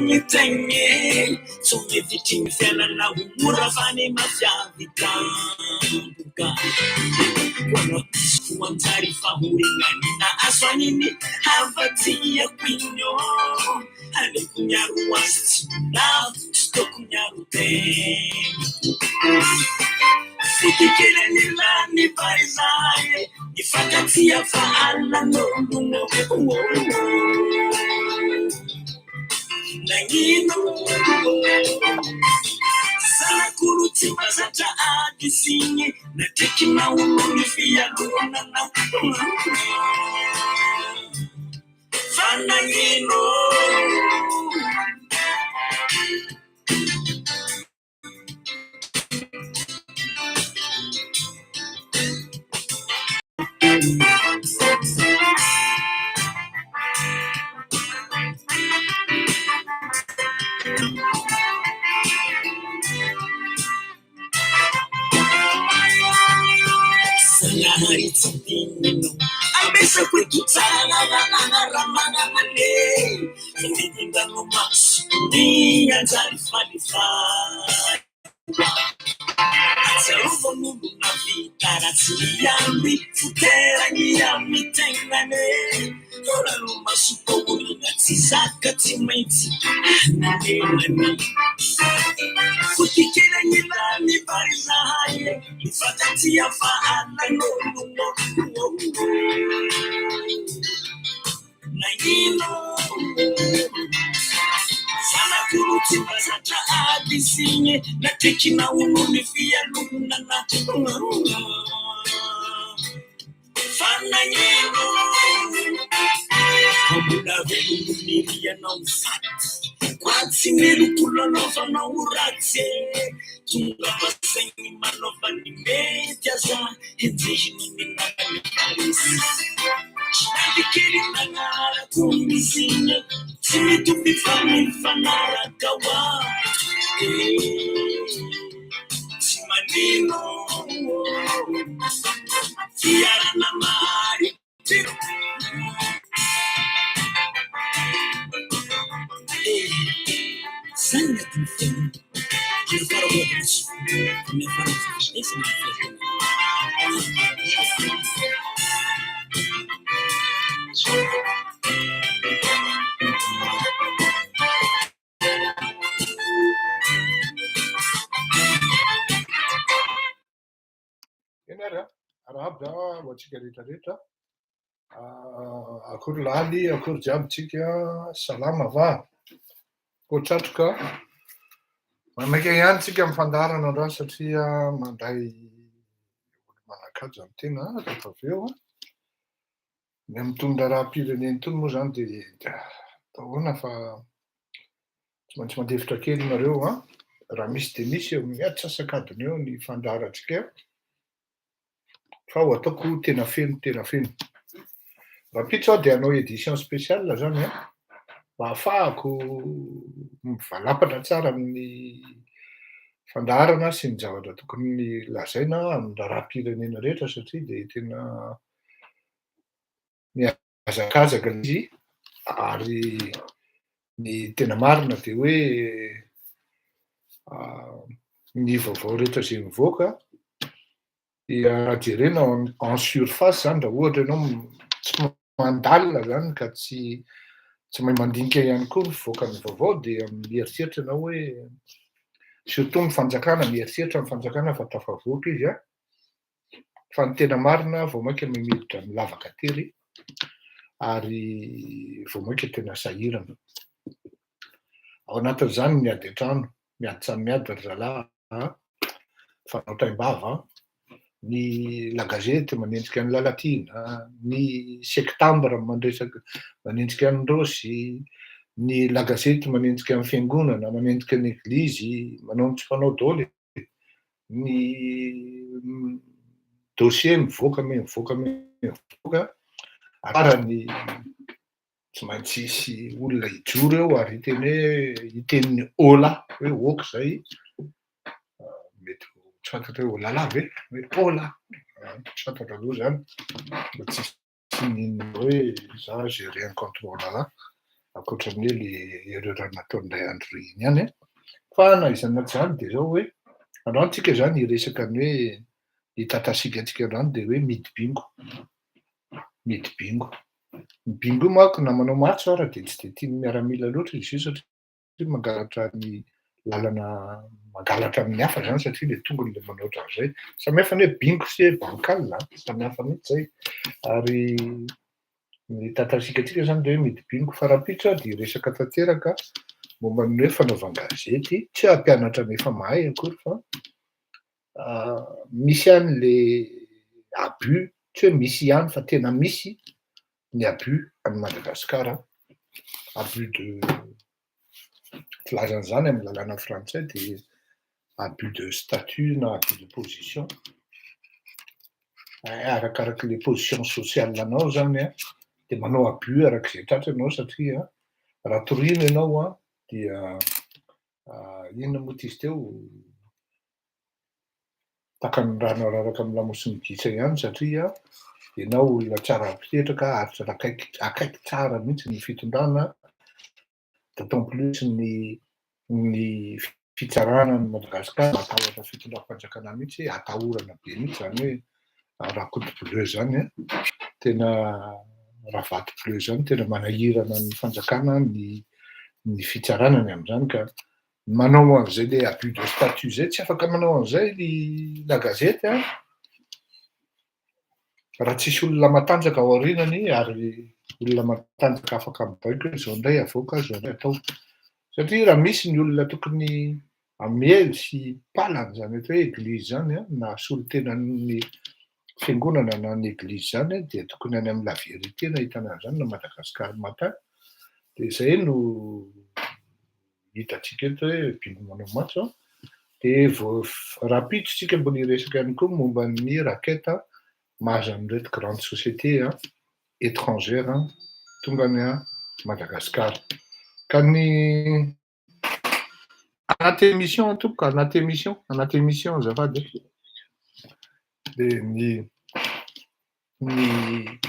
ny tegna Tsy mihevitry ny fiainana ho mora fa ny mafy avy tampoka Koa anao tsy ho anjary fahoriana ny nahazo an'iny Hava-tiako iny ô Aleoko miaro azy tsy ho lavo Tsy tokony miaro tena Fotikely an'ilany vary izahay e Mifankatia fa alan'olona Nagnino Zanak'olo tsy mahazatra ady signy Natriky nahono ny fialonana Fa nagnino Zagnahary tsy dininao Ambesako eto tsara raha manana Vidin-dranomaso ny anjary falifaly Atsiarovan'olo navita ratsy miamby Foteragny amin'ny tegnany Ranomaso pahorina tsy zaka tsy maintsy nanenany Fotikely agnilany vary zahay Mifankatia fa alan'olo Nagnino Zanak'olo tsy mahazatra ady signy Natriky nahono ny fialonana Fa nagnino Fa mbola velogno nirianao faty Koa tsy meloko lalaovanao ratsy Tonga vasaigny manaova ny mety aza Enjehiny ny namany farisy Kely nagnarako misy Tsy mitovy fa mifanaraka hoa Tsy manino Fiarana maharitry Zany ny adin'ny fiainana Miafara ho adin'ny Miafara ho fahafatesana ny fiainana. Eny ary an, arahaba ho antsika rehetra rehetra. Akory laly, akory jiaby tsika, salama va? Koa-tsatroka, maimaika ihany tsika amin'ny fandaharana androany satria mandray olo manan-kaja ny tena rehefa avy eo. Ny amin'itony raharaham-pirenena itony moa izany dia atao ahoana fa tsy maintsy mandefitra kely nareo an! Raha misy dia misy eo amin'ny atsasak'adiny eo ny fandaharantsika fa ho ataoko tena feno tena feno. Rahampitso aho dia hanao édition spéciale izany an, mba hahafahako mivalapatra tsara amin'ny fandaharana sy ny zavatra tokony lazaina amin'ny raharaham-pirenena rehetra satria dia tena mihazakazaka ilay izy ary ny tena marina dia hoe ny vaovao rehetra izay mivoaka dia raha jerena en surface izany raha ohatra ianao tsy mandalina izany ka tsy tsy mahay mandinika ihany koa ny fivoakan'ny vaovao dia mieritreritra ianao hoe surtout ny fanjakana, mieritreritra ny fanjakana fa tafavoaka izy an, fa ny tena marina vao mainka miditra amin'ny lavaka tery ary vao mainka tena sahirana. Ao anatin'izany ny ady an-trano, miady samy miady ry zalahy a, fanao taim-bava, ny la gazety manenjika an'i Lalatiana, ny sektambra mandresaka manenjika an'i Rossy, ny la gazety manenjika ny fiangonana, manenjika ny eglizy, manao ny tsy fanao daholo e. Ny dossier mivoaka mivoaka mivoaka, farany tsy maintsy hisy olona hijoro eo ary hiteny hoe hiteny ny hola hoe ok zay, mety ho tsy fantatra hoe holala ve hoe hola, tsy fantatra aloha zany fa tsisy n'inona hoe za j'ai rien contre holala. Ankoatran'ny hoe le erreur nataon'ilay andro iny ihany an. Fa na izany na tsy izany dia izao hoe, androany tsika izany hiresaka ny hoe ny tatasika antsika androany dia hoe midy bingo. Midy bingo. Ny bingo io manko na manao matso ara dia tsy dia tian'ny miaramila loatra izy io satria mangalatra ny lalana mangalatra amin'ny hafa zany satria le tongony le manao ohatran'izay. Samy hafa ny hoe bingo sy hoe bancal an, samy hafa mihitsy zay. Ary ny tantarantsika antsika zany de hoe midy bingo fa rahampitso aho dia hiresaka tanteraka momba ny hoe fanaovan-gazety, tsy hoe hampianatra ny efa mahay akory fa misy ihany le abus, tsy hoe misy ihany fa tena misy ny abus any Madagasikara, abus de filazana izany amin'ny lalàna frantsay dia abus de statut na abus de position, arakaraky le position sociale anao zany an, dia manao abus arak'izay tratra ianao satria raha toriana ianao an dia inona moa ity izy teo, Tahaka ny rano araraka amin'ny lamosin'ny gisa ihany satria ianao olona tsara mipetraka ary tsara akaiky akaiky tsara mihitsy ny fitondrana, d'autant plus ny ny fitsarana an'i Madagasikara matahotra fitondram-panjakana mihitsy, atahorana be mihitsy izany hoe Rakoto bleu izany an, tena Ravato bleu izany, tena manahirana ny fanjakana ny ny fitsarana ny amin'izany ka. Manao an'izay le abus de statut zay, tsy afaka manao an'izay ny la gazette an, raha tsisy olona matanjaka ao aorianany ary olona matanjaka afaka mibaiko hoe zao indray avoaka, zao indray atao. Satria raha misy ny olona tokony hamely sy hipala an'izany atao hoe eglizy izany an, na solontenan'ny fiangonana na ny eglizy izany an, dia tokony any amin'ny la vérité no ahitana an'izany na Madagascar matin, dia izay no hitantsika eto hoe bingo manao matso an, dia vao rahampitso tsika mbola hiresaka ihany koa momba ny raquette mahazo an'ireto grande société étrangère tonga any Madagascar. Ka ny anaty émission tompoko, anaty émission, anaty émission azafady e. Dia ny ny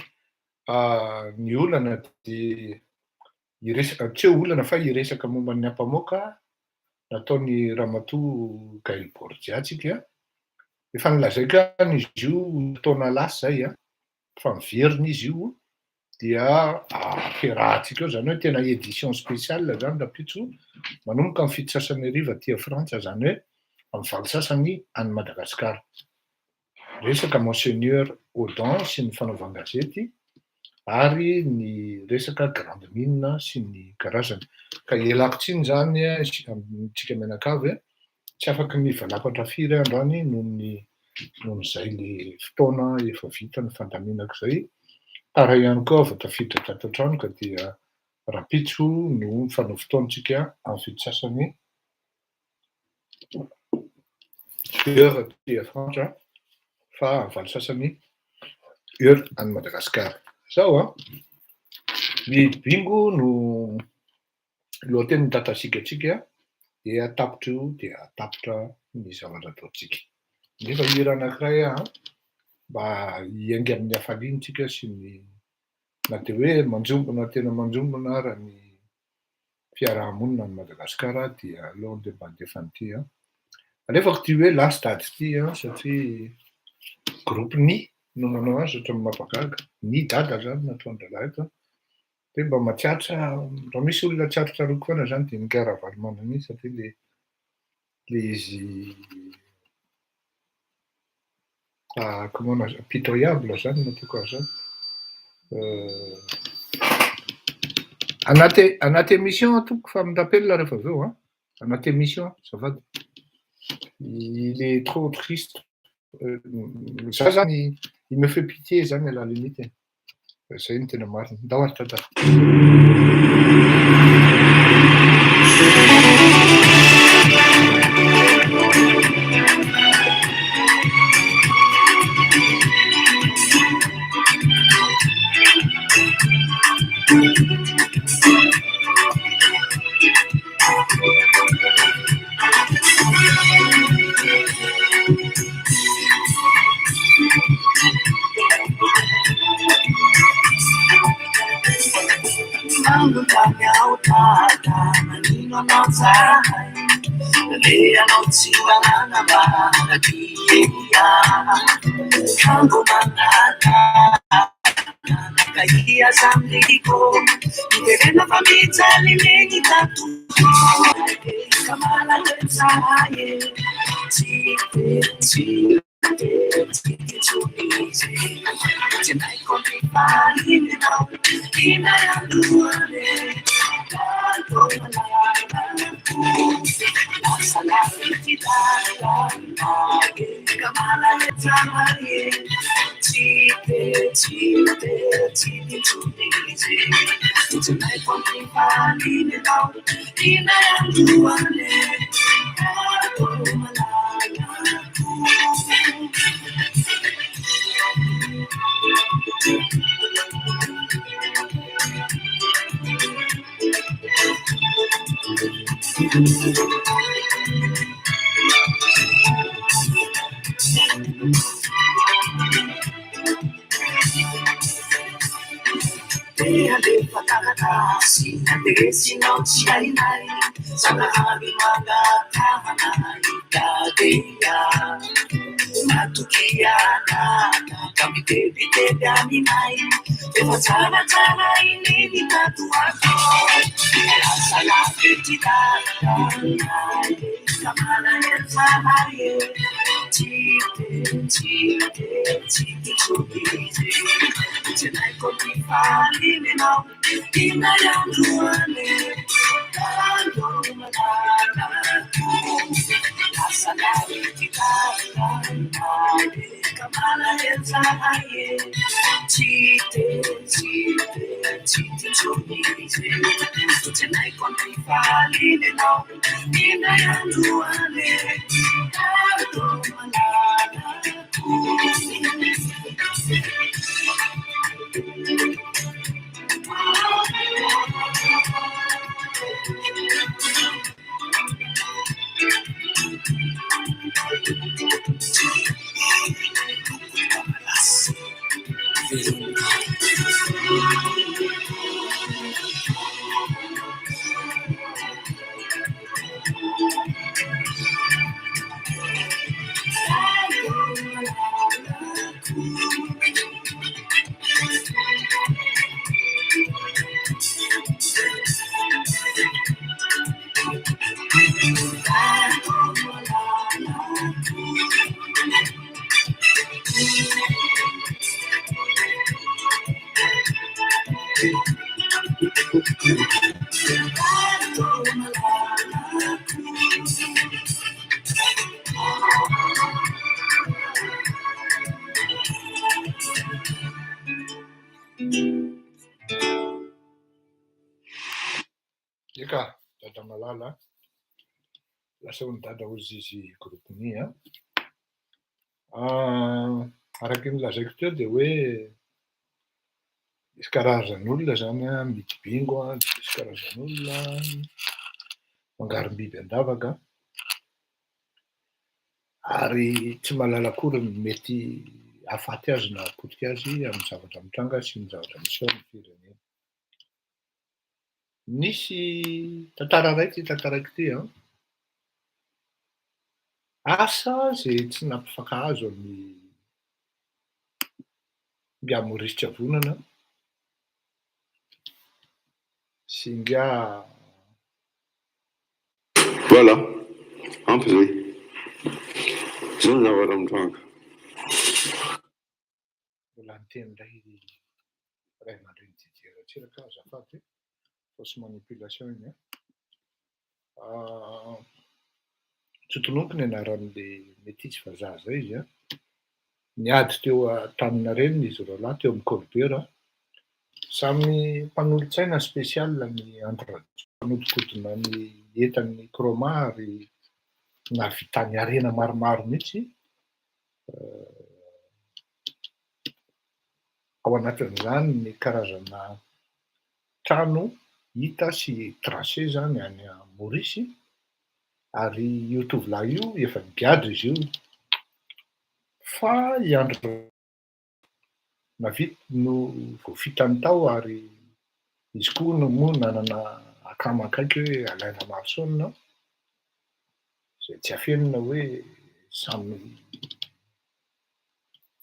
ny olana dia Hiresaka, tsy hoe olana fa hiresaka momba ny ampamoaka nataon'i Ramatoa Gaëlle Borgia tsika. Efa nolazaiko ihany izy io taona lasa izay fa miverina izy io dia ampiarahantsika eo, izany hoe tena édition spéciale izany rahampitso manomboka amin'ny 7 sasany hariva aty Frantsa, izany hoe amin'ny 8 sasany any Madagasikara. Resaka Monseigneur Odon sy ny fanaovan-gazety ary ny resaka grande mine sy ny karazany. Ka ialako tsiny izany amintsika mianakavy, tsy afaky ny hivalapatra firy aho androany noho ny noho ny izay le fotoana efa vita ny fandaminako izay. Tara ihany koa aho vao tafiditra tato an-trano ka dia rahampitso no mifanao fotoana tsika amin'ny 7 sasany. Heure aty Frantsa fa 8 sasany heure any Madagasikara. Zao an, ny bingo no lohateny nitatasika antsika dia tapitra io dia tapitra ny zavatra ataontsika. Nefa hira anankiray aho mba hiainga amin'ny hafaliana tsika sy ny na dia hoe manjombona tena manjombona ara ny fiaraha-monina any Madagasikara dia aleo andeha mba handefa an'ity an. Alefako ity hoe last dady ity an satria groupe Ny no nanao azy ohatran'ny mampagaga. Ny dada zany no nataon-drahalahy eto an. Dia mba mahatsiaro raha misy olona tsiarotsaroako foana zany dia Ingahy Ravalomanana iny satria le le izy comment on a pitoyable zany no tiako azy zany. Anaty anaty émission tompoko fa mi-rappel rehefa avy eo an, anaty émission azafady. Il est trop triste. Za zany il me fait pitié zany à la limite e. Zay no tena marina. Ndao ary dada. Eka, dada malala a. Lasa ho ny dada hozy izy groupe-ny a. Araky ny lazaiko teo dia hoe misy karazan'olona zany a, midibingo a, dia misy karazan'olona mangarom-biby an-davaka ary tsy mahalala akory ny mety hahafaty azy na hahapotika azy amin'ny zavatra mitranga sy ny zavatra miseho amin'ny firenena. Nisy tantara iray ity tantaraiko ity an. Asa izay tsy nampifankahazo an'i Ingahy Maurice Tsiavonana sy Ingahy Voilà, ampy zay. Zay ny zavatra mitranga. Mbola niteny indray ray aman-dreny Didier Ratsiraka azafady e, fausse manipulation iny an. Tsy tononiko ny anaran'le metisy vazaha zay izy an. Niady teo Antaninarenina izy roalahy teo amin'ny Colbert. Samy mpanolotsaina spécial ny Andry Rajoelina. Nanodikodina ny entan'ny Chroma ary nahavitany harena maromaro mihitsy. Ao anatin'izany ny karazana trano hita sy tracé zany any Maurice ary io tovolahy io efa nigadra izy io fa i Andry Navita no voafitany tao ary. Izy koa no moa nanana akama akaiky hoe Alain Ramaroson, izay tsy afenina hoe samy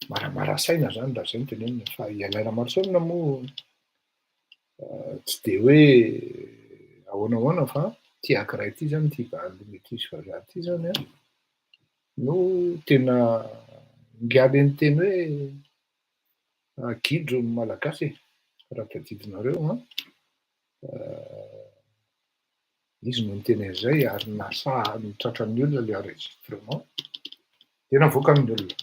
maramara saina zany raha zay no tenenina. Fa i Alain Ramaroson moa tsy de hoe ahoana ahoana fa ty ankiray ty zany, ty bandy metisy vazaha ty zany an, no tena ngiahy niteny hoe gidro ny malagasy e, raha tadidinareo an, izy no niteny an'izay ary nasaha ny tratran'ny olona le enregistrement de navoakan'ny olona.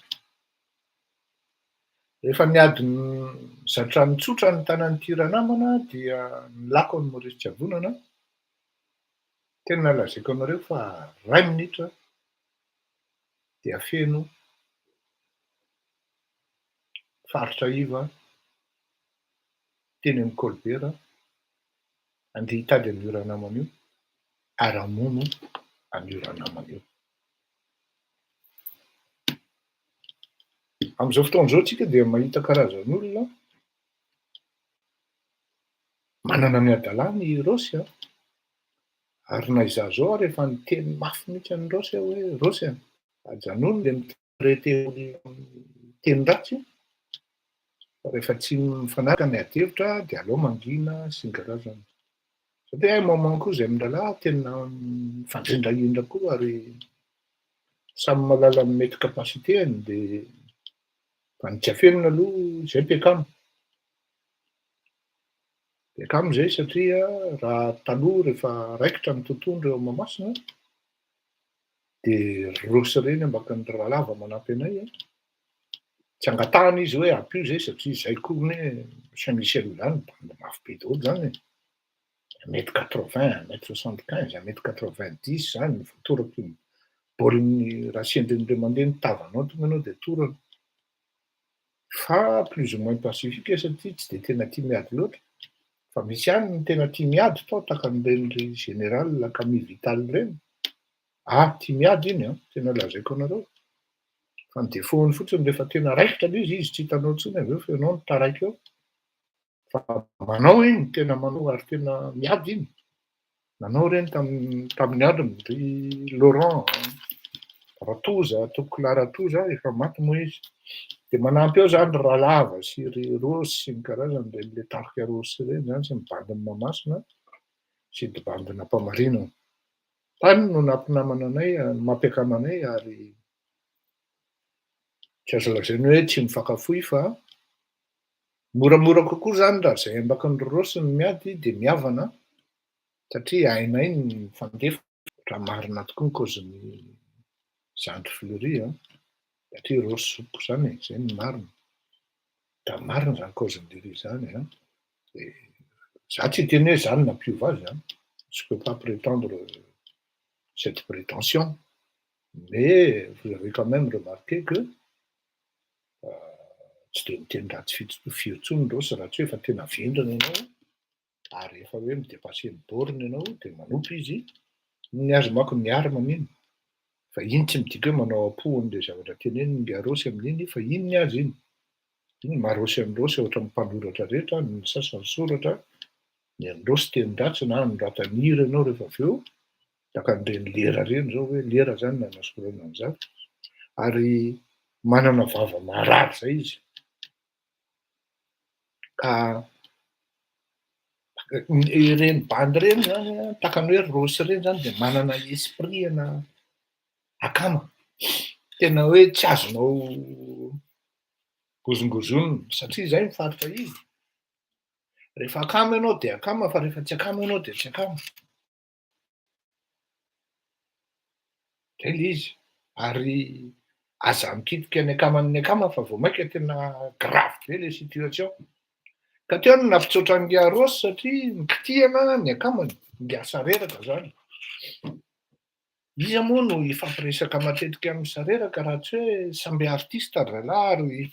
Rehefa niady zatra nitsotra ny tanan'ity ranamana dia nilako an'i Maurice Tsiavonana, tena lazaiko anareo fa ray minitra dia feno faritra iva teny amin'ny Colbert andeha hitady an'io ranamana io ary hamono an'io ranamana io. Amin'izao fotoana izao tsika dia mahita karazan'olona manana ny hadalany i Raosy an, ary na izaho izao ary efa niteny mafy mihitsy an'i Raosy aho hoe Raosy an, ajanony le mi-traiter olona amin'ny teny ratsy fa rehefa tsy mifanaraka ny ady hevitra dia aleo mangina sy ny karazany. Satria un moment koa izay mirahalahy tena mifandrindraindra koa ary samy mahalala ny mety capacité-ny dia fa ny tsy afenina aloha izay mpiakama. Mpiakama izay satria raha taloha rehefa raikitra ny tontondro eo Mahamasina dia Rossy ireny ambaka ny Ralava manampy anay an. Tsy angatahana izy hoe ampio izay satria izay koa anie Saint Michel izany bandy mafy be daholo izany e. Un mètre quatre-vingt, un mètre soixante-quinze, un mètre quatre-vingt-dix zany vao toraka iny baoliny raha sendra indray mandeha ny tavanao tonga ianao dia torana. Fa plus ou moins pacifique satria tsy dia tena tia miady loatra. Fa misy ihany ny tena tia miady tao tahaka an'ireny ry général Camille Vital ireny. Ah, tia miady iny an, tena lazaiko anareo. Fa ny défaut-ny fotsiny rehefa tena raikitra ilay izy, izy tsy hitanao intsony avy eo fa ianao no taraiky eo. Fa manao iny, tena manao ary tena miady iny. Nanao ireny tamin'ny androny ry Laurent Ratoza, tompokolahy Ratoza, efa maty moa izy. Dia manampy eo izany ry Ralava sy ry Rosy sy ny karazany, ireny le tarika Rosy ireny izany sy ny bandin'i Mahamasina sy ny bandin'Ampamarinana. Tany no nampinamana anay, nampiakama anay ary tsy azo lazaina hoe tsy mifankafoy fa moramora kokoa izany raha izay ambakin'ny Rosy no miady dia mihavana satria hainay ny mifandefa. Raha marina tokoa ny kaozin'i zandry Fleury an, satria Rosy zokiko izany e, izay no marina. Raha marina izany kaozin'i Lery izany an, dia za tsy hiteny hoe za no nampiova azy an, je peux pas prétendre cette prétention, mais vous avez quand même remarqué que tsy dia miteny ratsy firy intsony Rosy raha tsy hoe efa tena vendrana ianao ary efa hoe mi-dépasser ny borne ianao dia manompo izy, ny azy manko ny arme iny, fa iny tsy midika hoe manao am-po an'ilay zavatra teneniny ingahy Rosy amin'iny fa iny ny azy iny, iny maha Rosy an'i Rosy ohatran'ny mpanoratra rehetra, ny sasany soratra, ny an'i Rosy teny ratsy na anoratany hira ianao rehefa avy eo, tahaka an'ireny lera ireny izao hoe lera izany nanasorana an'izany, ary manana vava maharary izay izy. Ka ireny bandy ireny zany an, tahaka ny hoe Rossy ireny zany dia manana esprit ana akama. Tena hoe tsy azonao gozongozonina satria izay ny faritra izy. Rehefa akama ianao dia akama fa rehefa tsy akama ianao dia tsy akama. Zay le izy. Ary aza mikitika ny akaman'ny akama fa vao mainka tena grave be le situation. Ka teo no nampitsotra an'i Rossy satria nikitihana ny akamany, ingahy Sareraka zany. Iza moa no hifampiresaka matetika amin'i Sareraka raha tsy hoe samby artiste ry zalahy ary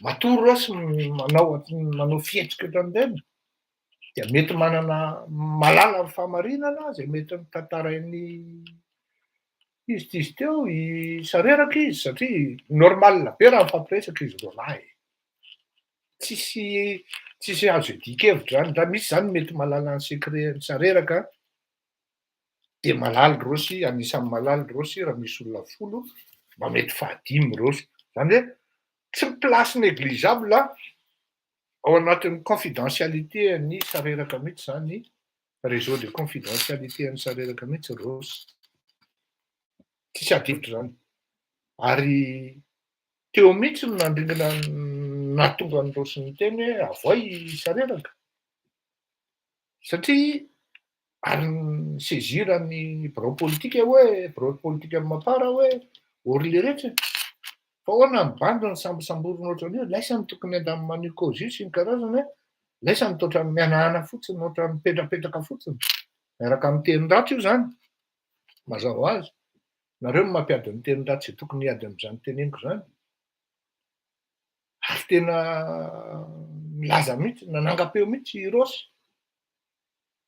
matoa Rossy manao manao fihetsika ohatran'ireny dia mety manana mahalala ny fahamarinana izay mety notantarain'ny izy ty izy teo i Sareraka izy satria normal be raha mifampiresaka izy roalahy e. Tsisy tsisy azo iadian-kevitra zany, raha misy zany mety mahalala ny secret-n'i Sareraka de malala Rossy, anisan'ny malala Rossy raha misy olona 10 mba mety fahadimy Rossy. Zany hoe tsy place négligeable ao anatin'ny confidentialité any Sareraka mihitsy zany, réseau de confidentialité any Sareraka mihitsy Rossy. Tsisy ady hevitra zany. Ary teo mihitsy no nandringana nahatonga ny Rossy niteny hoe avoay Sareraka. Satria ary saisir ny bureau politique hoe bureau politique amy Mapar hoe ory leretsy fa ahoana ny bandy ny sambosamborina ohatran'io, laisany tokony andamy manio cause io sy ny karazany hoe laisany toa ohatran'ny mihanahana fotsiny, ohatran'ny mipetrapetraka fotsiny miaraka amy teny ratsy io zany. Mazava ho azy nareo no mampiady ny teny ratsy zay tokony hiady am'izany teneniko zany. Ary tena milaza mihitsy, nanangam-peo mihitsy i Rossy,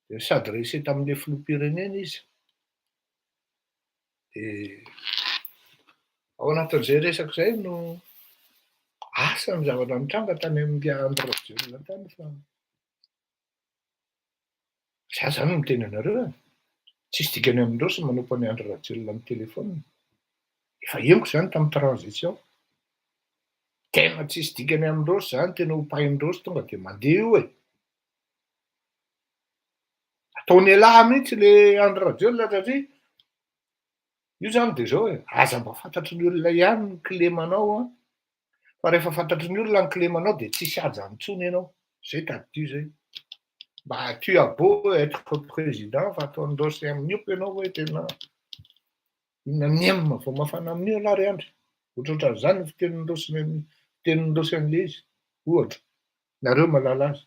de s'adressé tamin'le filoham-pirenena izy. De ao anatin'izay resaka zay no asa ny zavatra nitranga tany amin'ny Andry Rajoelina tany, fa za zany no miteny anareo e, tsisy dikany amindreo sy manompo any Andry Rajoelina amy telefôna. Efa henoko zany tamy transition, tena tsisy dikany amindreo zany, tena hopahin-dreo tonga de mandeha io e. Ataony elahy mihitsy le Andry Rajoelina, satria io zany de zao e, aza mba fantatry ny olona ihany ny kilemanao a, fa rehefa fantatry ny olona ny kilemanao de tsisy hajany intsony ianao, zay tadidio zay. Mba tu as beau être président, fa ataondreo sy amin'io ianao hoe tena inona niema vao mafana amin'io lahy ry Andry. Ohatrohatran'izany ny fitenin'ireo sy ny fitenin'ireo sy an'le izy, ohatra, nareo mahalala azy.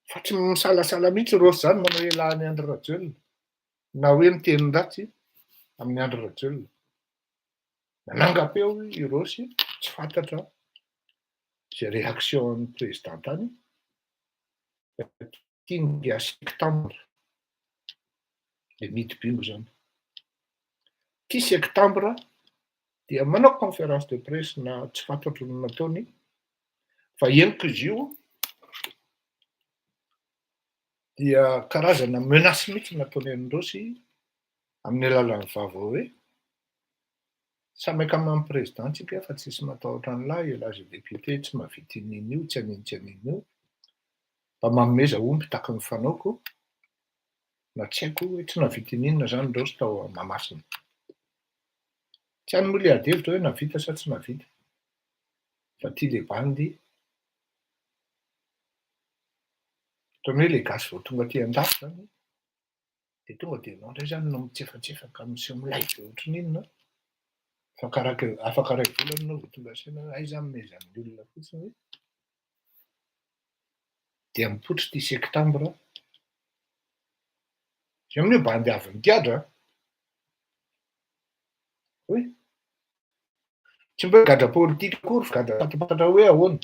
Fa tsy misalasala mihitsy Rossy zany manao elahany Andry Rajoelina, na hoe miteny ratsy amin'ny Andry Rajoelina. Nanangam-peo i Rossy, tsy fantatra zay réaction an'ny président tany. Ty septembre, le midi-bingo zany. Ty septembre dia manao conférence de presse na tsy fantatro no nataony, fa henoko izy io dia karazana menace mihitsy nataony an-dRossy amin'ny alalan'ny vava hoe samy akama président tsika fa tsisy matahotra an'lahy, elazy député tsy mahavita inona io, tsy anino tsy anino io, mba manomeza omby tahaky ny fanaoko, na tsy haiko hoe tsy nahavita ininona zany Rossy tao Mahamasina. Tsy any moa le ady hevitra hoe nahavita sa tsy nahavita, fa ty le bandy ohatrany hoe le gasy vao tonga aty an-dafy zany de tonga de ianao indray zany no mitsefatsefaka miseho milay be ohatran'inona, fa karaha afaka ray volana ianao vao tonga saina hoe aiza amezan'ny olona fotsiny. Dia mipoitra ty septembre zay amin'io bandy avy nigadra oy, tsy mba hoe gadra politika akory fa gadra fantapantatra hoe ahoana.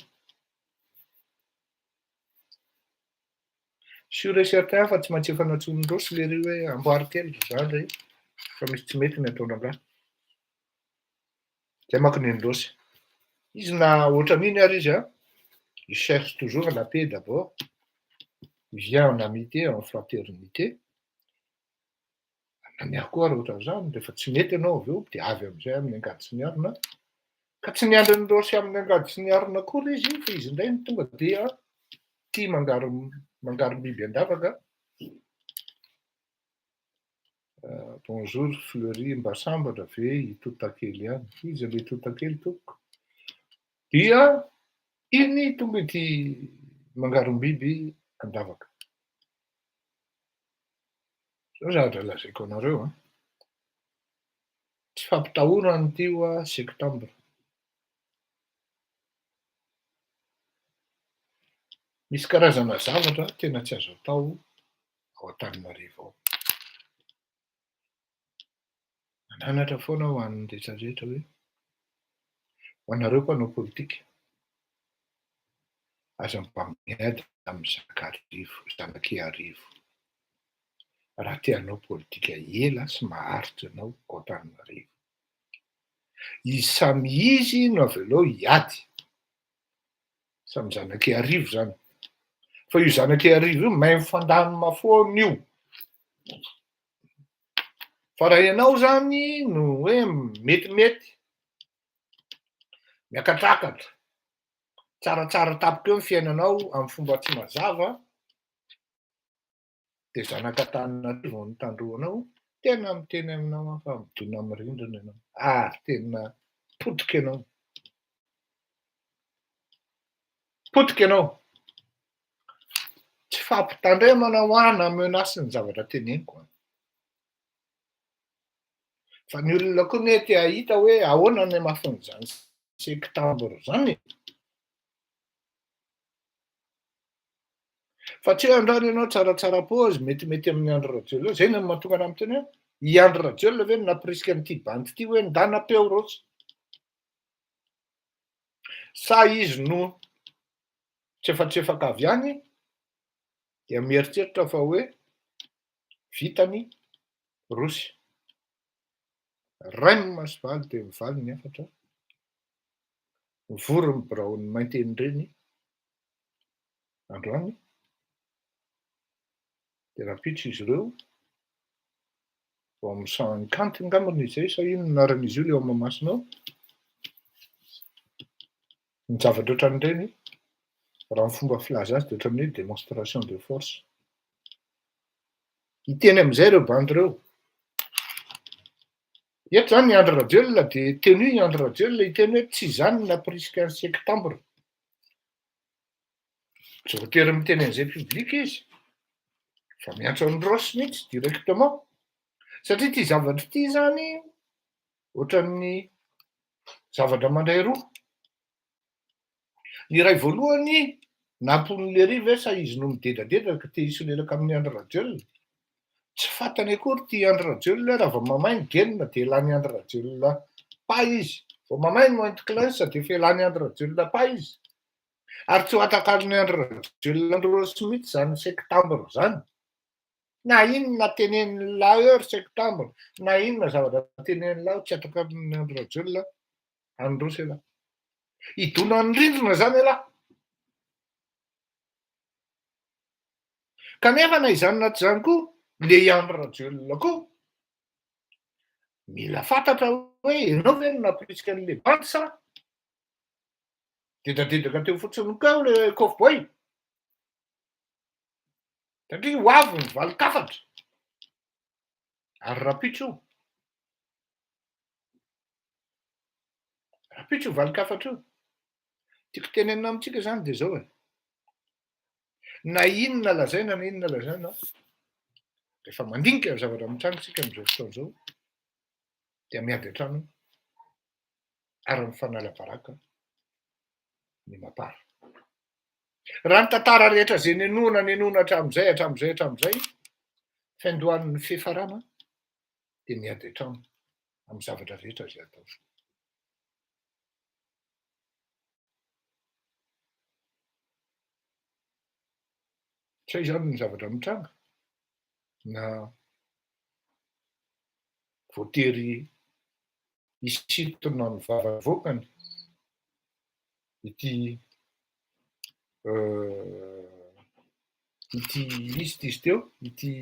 Sûr et certain fa tsy maintsy efa nantsoin'ny Rossy le ry hoe amboary kely ry zandry fa misy tsy mety ny ataon-drangahy. Zay manko ny Rossy. Izy na ohatran'iny ary izy a, il cherche toujours la paix d'abord, il vient en amitié, en fraternité. Na ny ahy koa ary ohatran'izany, rehefa tsy mety ianao avy eo de avy amizay amin'ny angady sy ny arina. Ka tsy niandry ny Rossy amin'ny angady sy ny arina akory izy, fa izy indray no tonga dia tia mangaro mangarom-biby an-davaka. Bonjour Fleury, mba sambatra ve i Totakely any? Iza le Totakely tompoko? Dia iny tonga ity mangarom-biby an-davaka. Zao zavatra lazaiko anareo a, tsy fampitahorana ity oa septembre. Misy karazana zavatra tena tsy azo atao ao Antananarivo ao. Mananatra foana ho an'ny rehetrarehetra hoe ho anareo mpanao politika, aza mba miady amin'ny zanak'arivo, zanak'Iarivo. Raha te hanao politika ela sy maharitra ianao ao ; Izy samy izy no avelao hiady. Samy zanak'Iarivo zany. Fa io zanak'Iarivo io mahay mifandamina foana io. Fa raha ianao zany no hoe metimety, miakatrakatra, tsaratsara tampoka eo ny fiainanao amin'ny fomba tsy mazava, de zanak'Antananarivo no tandroanao, tena miteny aminao aho fa midona amin'ny rindrina ianao, ary tena potika ianao. Potika ianao. Tsy fampitandremana ho ahy na menace ny zavatra teneniko an. Fa ny olona koa anie te hahita hoe ahoana ny hamafin'izany septembre izany e. Fa tsy hoe androany ianao tsaratsara paozy, metimety amin'i Andry Rajoelina eo, zay no mahatonga anah miteny hoe i Andry Rajoelina ve no nampirisika an'ity bandy ity hoe ndana peo rotsy? Sa izy no tsefatsefaka avy any dia mieritreritra fa hoe vitany rossy? Raim sy valy dia mivaly ny hafatra, mivory ny biraon'ny mainty eny ireny androany dia rahampitso izy ireo ao amin'ny Sahankanto angambany izay sa inona no anaran'izy io ilay ao Mahamasina ao, ny zavatra ohatran'ireny raha ny fomba filaza azy dia ohatran'ny hoe démonstration de force. Hiteny amin'izay ireo bandy ireo. Eto izany i Andry Rajoelina dia tenu i Andry Rajoelina hiteny hoe tsy izany no nampirisika ny septembre. Tsy voatery miteny an'izay public izy fa miantso an'i Rossy mihitsy directement satria ity zavatra ity zany ohatran'ny zavatra mandray roa. Ny iray voalohany nampon'i Lery ve sa izy no midedadedaka ka te hisolelaka amin'i Andry Rajoelina? Tsy fantany akory ity Andry Rajoelina hoe raha vao mamay ny genina dia lany Andry Rajoelina pa izy, vao mamay ny Mointe-Classe dia efa lany Andry Rajoelina pa izy. Ary tsy ho atakalon'i Andry Rajoelina Androsy mihitsy izany septembre izany. Na inona tenenin'lah eo ry septembre, na inona zavatra tenenin'lah eo, tsy atakalon'i Andry Rajoelina Androsy elah. Hidona ny rindrina izany elah. Kanefa na izany na tsy izany koa, le i Andry Rajoelina koa, mila fantatra hoe ianao ve no nampirisika an'le bandy sa Dedadedaka teo fotsiny koa eo le cowboy. Satria ho avy ny valin-kafatra. Ary rahampitso io. Rahampitso io valin-kafatra io. Tiako tenenina amintsika izany dia izao e. Na inona lazaina na inona lazaina, rehefa mandinika ny zavatra mitranga isika amin'izao fotoana izao, dia miady an-trano ary mifanala baraka ny mapar. Raha ny tantara rehetra izay nenoana nenoana hatramin'izay hatramin'izay hatramin'izay, fiandohan'ny fiafarana dia miady an-trano amin'ny zavatra rehetra izay atao. Tsy hay izany ny zavatra mitranga na voatery hisintona ny vava avoakany ity ity izy ity izy teo ity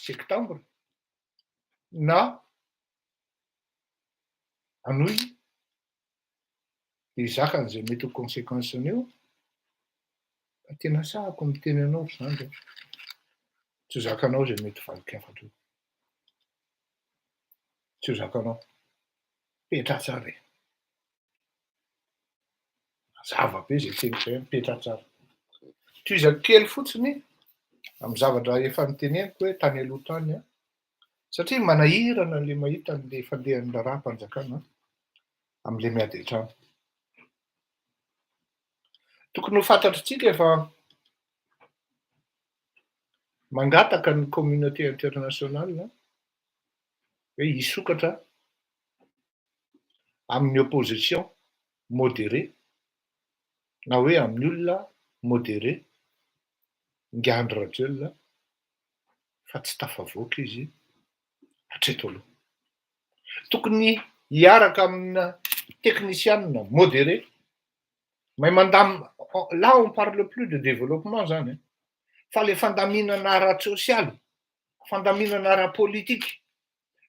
septembre na hanohy dia hizaka an'izay mety ho consequence-ny eo, fa tena sahako miteny anao ry zandry a, tsy ho zakanao izay mety valin-kafatra eo. Tsy ho zakanao. Mipetraha tsara e. Mazava be izay teniko izay, mipetraha tsara. Tohizako kely fotsiny amin'ny zavatra efa noteneniko hoe tany aloha tany an, satria manahirana ilay mahita an'ilay fandehan'ny raharaham-panjakana amin'ilay miady an-trano. Tokony ho fantatr'tsika fa mangataka ny communauté internationale hoe hisokatra amin'ny opposition modérée na hoe amin'ny olona modéré ingahy Andry Rajoelina fa tsy tafavoaka izy hatreto aloha. Tokony hiaraka amina teknisianina modéré. Mahay mandamina, là on parle plus de développement zany e, fa le fandaminana ara-tsosialy, fandaminana ara-politika,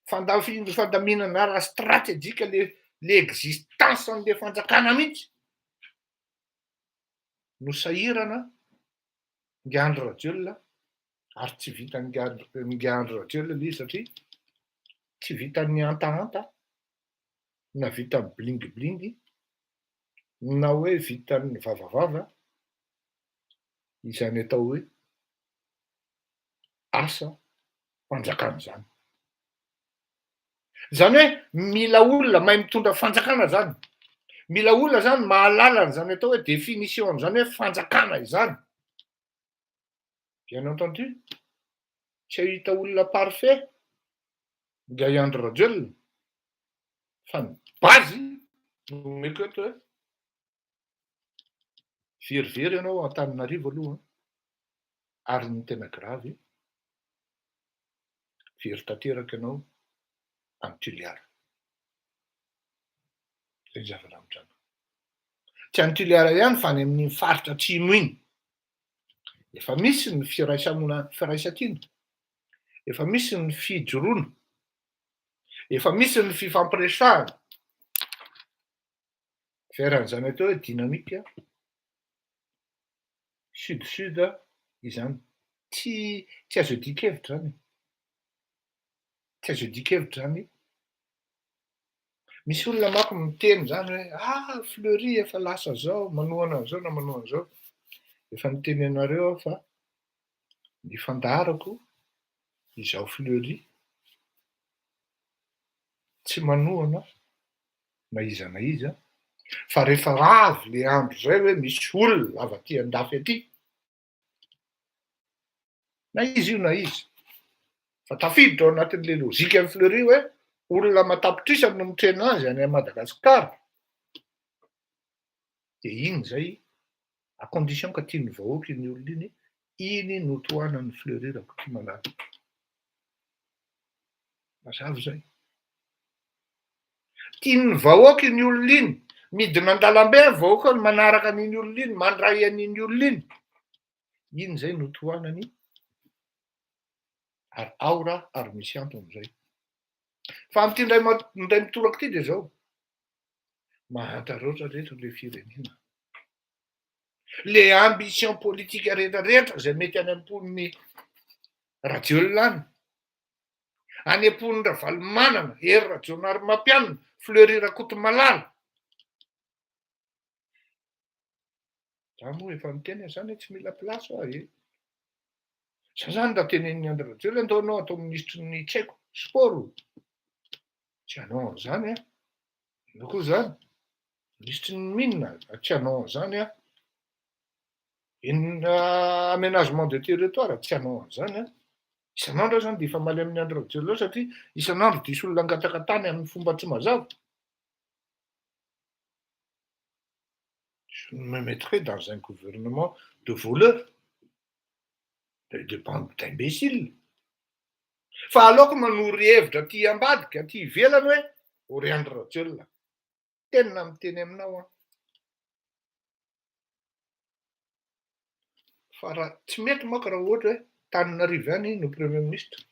fandaminana ara-stratejika, le existence an'le fanjakana mihitsy no sahirana ngy Andry Rajoelina. Ary tsy vitan'ny ngy Andry Rajoelina le izy, satria tsy vitan'ny antahanta na vitan'ny bling-bling na hoe vitan'ny vavavava izany atao hoe asa fanjakana zany. Zany hoe mila olona mahay mitondra fanjakana zany, mila olona zany mahalalany zany atao hoe définition an'izany hoe fanjakana izany. Bien entendu, tsy ahita olona parfait ngy Andry Rajoelina, fa ny base no omeko eto hoe verivery ianao Antananarivo aloha, ary ny tena grave, very tanteraka ianao amy Toliara. Zay ny zavatra mitranga. Tsy any Toliara ihany fa any amin'iny faritra atsimo iny. Efa misy ny firaisamona, firaisankina, efa misy ny fijoroana, efa misy ny fifampiresahana. Veran'izany atao hoe dynamique sud-sud izany. Tsy azo iadian-kevitra zany. Tsy azo iadian-kevitra zany. Misy olona manko miteny zany hoe ah, Fleury efa lasa zao, manohana an'izao na manohana an'izao. Efa niteny anareo aho fa ny fandaharako izao, Fleury tsy manohana na iza na iza, fa rehefa avy le andro zay hoe misy olona avy aty andafy aty, na izy io na izy, fa tafiditra ao anatin'le lozika ny Fleury hoe olona matapitrisany no mitrena azy any Madagasikara, de iny zay, à condition ka tian'ny vahoaka iny olona iny, iny no tohanan'ny Fleury Rakotomalala. Mazava zay. Tian'ny vahoaka iny olona iny, midina an-dalambe ny vahoaka ny manaraka an'iny olona iny, mandray an'iny olona iny. Iny zay no tohanany, ary ao raha ary misy antony zay. Fa am'ty indray mitoraka ity de zao, mahantra loatra reto le firenena. Le ambition politique rehetrarehetra zay mety any am-pon'ny Rajoelina any, any am-pon'ny Ravalomanana, Hery Rajaonarimampianina, Fleury Rakotomalala. Za moa efa niteny aho zany hoe tsy mila place aho e. Za zany raha tenenin'ny Andry Rajoelina, andao anao atao ministry ny, tsy haiko, sport. Tsy hanao an'izany aho. Ino koa zany? Ministry ny mine, tsy hanao an'izany aho. Aménagement de territoire, tsy hanao an'izany aho. Isan'andro aho zany de efa maly amin'ny Andry Rajoelina satria isan'andro diso olona angataka tany amin'ny fomba tsy mazava. Je me mettrai dans un gouvernement de voleurs, de bande d'imbéciles. Fa aleoko manory hevitra aty ambadika, aty ivelany hoe ory Andry Rajoelina. Tena miteny aminao aho. Fa raha tsy mety manko raha ohatra hoe Tananarivo ihany no premier ministre.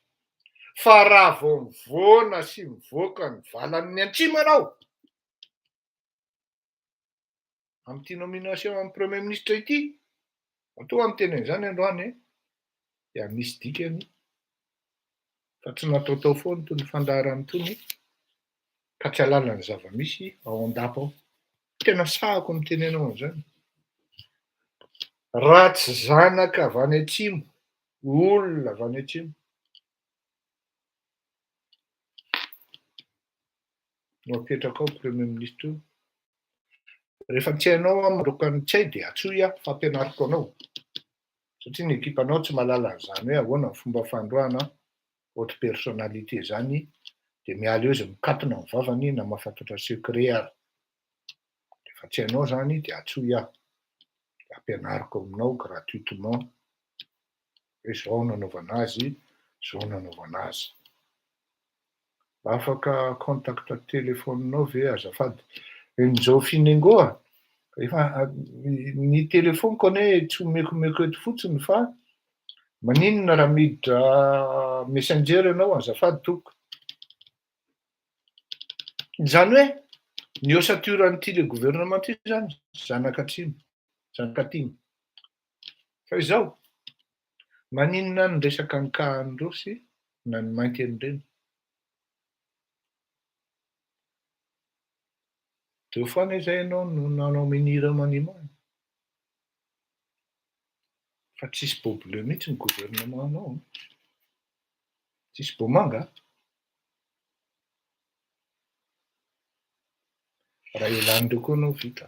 Fa raha vao mivoana sy mivoaka ny valan'ny antsimo ianao, amin'ity nomination amin'ny premier ministre ity, matoa miteny an'izany androany dia misy dikany fa tsy nataotao foana toy ny fandaharana itony ka tsy alalany zava-misy ao an-dapa ao. Tena sahako miteny anao an'izany. Raha tsy zanaka avy any atsimo, olona avy any atsimo no apetraka ao premier ministre io. Rehefa tsy hainao aho mandroaka ny tsy hay dia antsoy aho fa ampianariko anao. Satria ny ekipanao tsy mahalala an'izany hoe ahoana ny fomba fandroahana haute personnalité zany, dia miala eo izy, mikatona ny vavany na mahafantatra secret ary. Rehefa tsy hainao zany dia antsoy aho. Dia ampianariko aminao gratuitement hoe zao nanaovana azy, zao nanaovana azy. Afaka contact téléphone-nao ve azafady? Enjao Finengo. Efa ny telefoniko anie tsy omekomeko eto fotsiny fa maninona raha miditra messenger ianao azafady tompoko. Izany hoe ny ossature an'ity le gouvernement ity zany zanak'atsimo, zanak'atimo. Fa izao, maninona ny resaka ny cas an'i na ny mainty an'ireny? Deux fois anie zay ianao no nanao mini remaniement e. Fa tsisy beau bleu mihitsy ny gouvernement-nao an. Tsisy bomanga an. Raha ialàn'ireo koa ianao vita.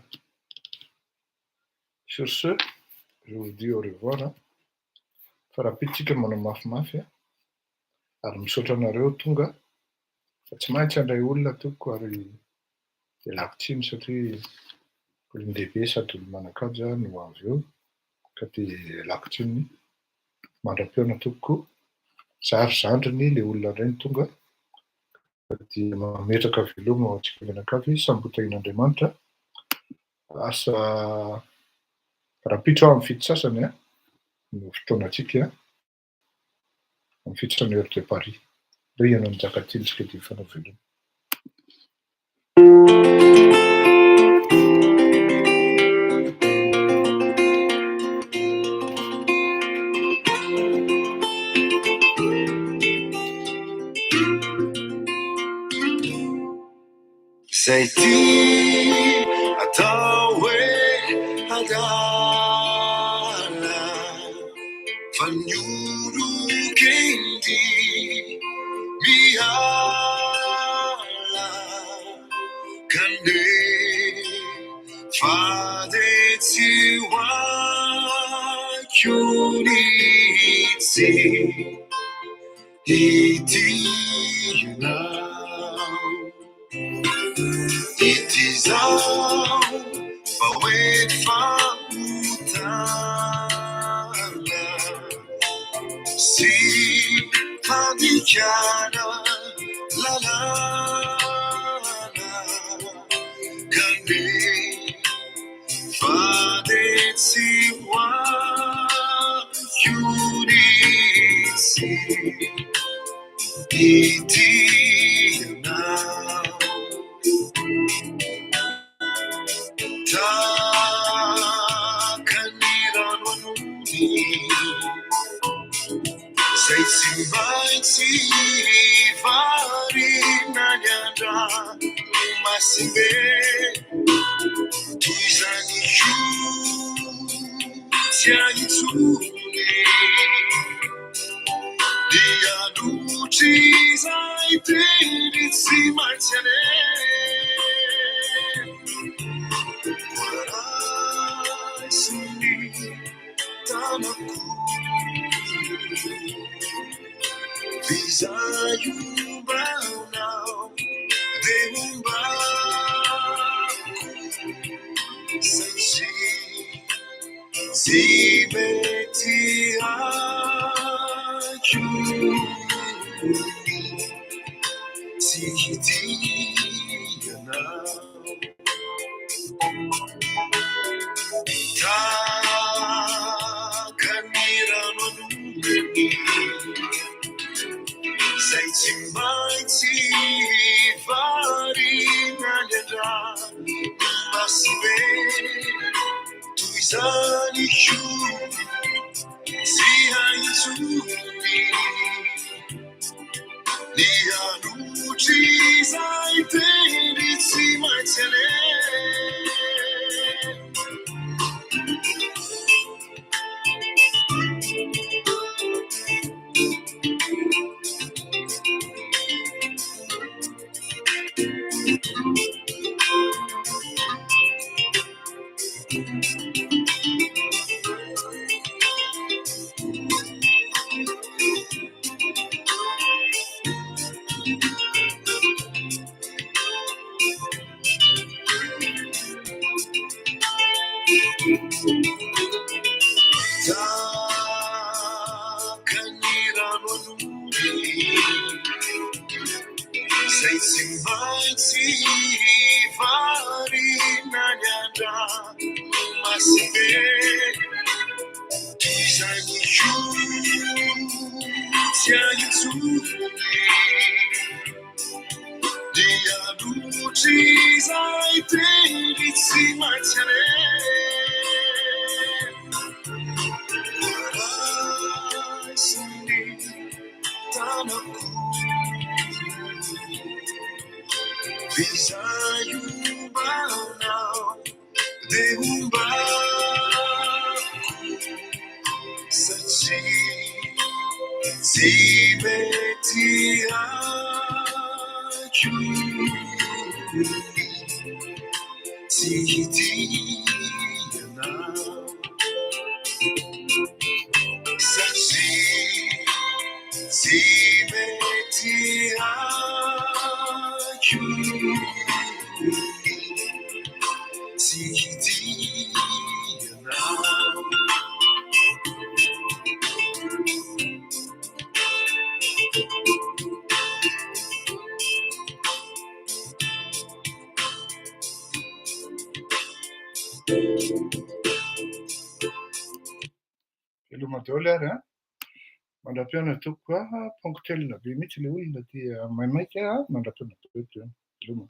Sur ce, je vous dis au revoir an. Fa rahampitso tsika manao mafimafy an. Ary misaotra anareo tonga fa tsy maintsy handray olona tompoko ary ialako tsiny satria olon-dehibe sady olo-manan-kaja no avy eo ka dia ialako tsiny mandra-pihaona tompoko. Za ry zandriny le olona indray no tonga ka dia mametraka veloma ho antsika mianakavy samy ho tahian'Andriamanitra. Asa rahampitso aho amin'ny 7 sasany no fotoanantsika. Amin'ny fitsarana heure de Paris. Ndao hihaino an'i Njakatiana isika dia hifanao veloma. Zay ty atao hoe adala fa ny olon-kendry miala kanefa dia tsy ho aiko mihitsy ity ianao. Ity izao fa hoe fahotana sy fandikana lalàna kanefa dia tsy ho aiko mihitsy. Ity ianao Tahaka ny rano an'ony Izay tsy maintsy variana any an-dranomasimbe Toy izany koa tsy ahy intsony. Dia lotry izay teny tsy maintsy aleha. Koa raiso ny tanako, f'izay ombanao dia ombako, satria Tsy mety haiko ny tsy hitia anao. Tahaka ny rano an'olony izay tsy maintsy variana any an-dranomasimbe. Toy izany koa tsy hay intsony ny hanotry izay teny tsy maintsy aleha. Izay tsy maintsy hivarina any an-dranomasimbe. Izany koa tsy hay intsony. Dia lotry izay teny tsy maintsy aleha. Raisiny tanako izay ombanao dia ombako satria tsy mety haiko tsy hitia anao satria tsy mety haiko tsy hitia anao. Veloma daholo ary an. Mandra-pihaona tompoko a, ponctuel be mihitsy ilay olona dia maimaika a, mandra-pihaona daholo. Veloma.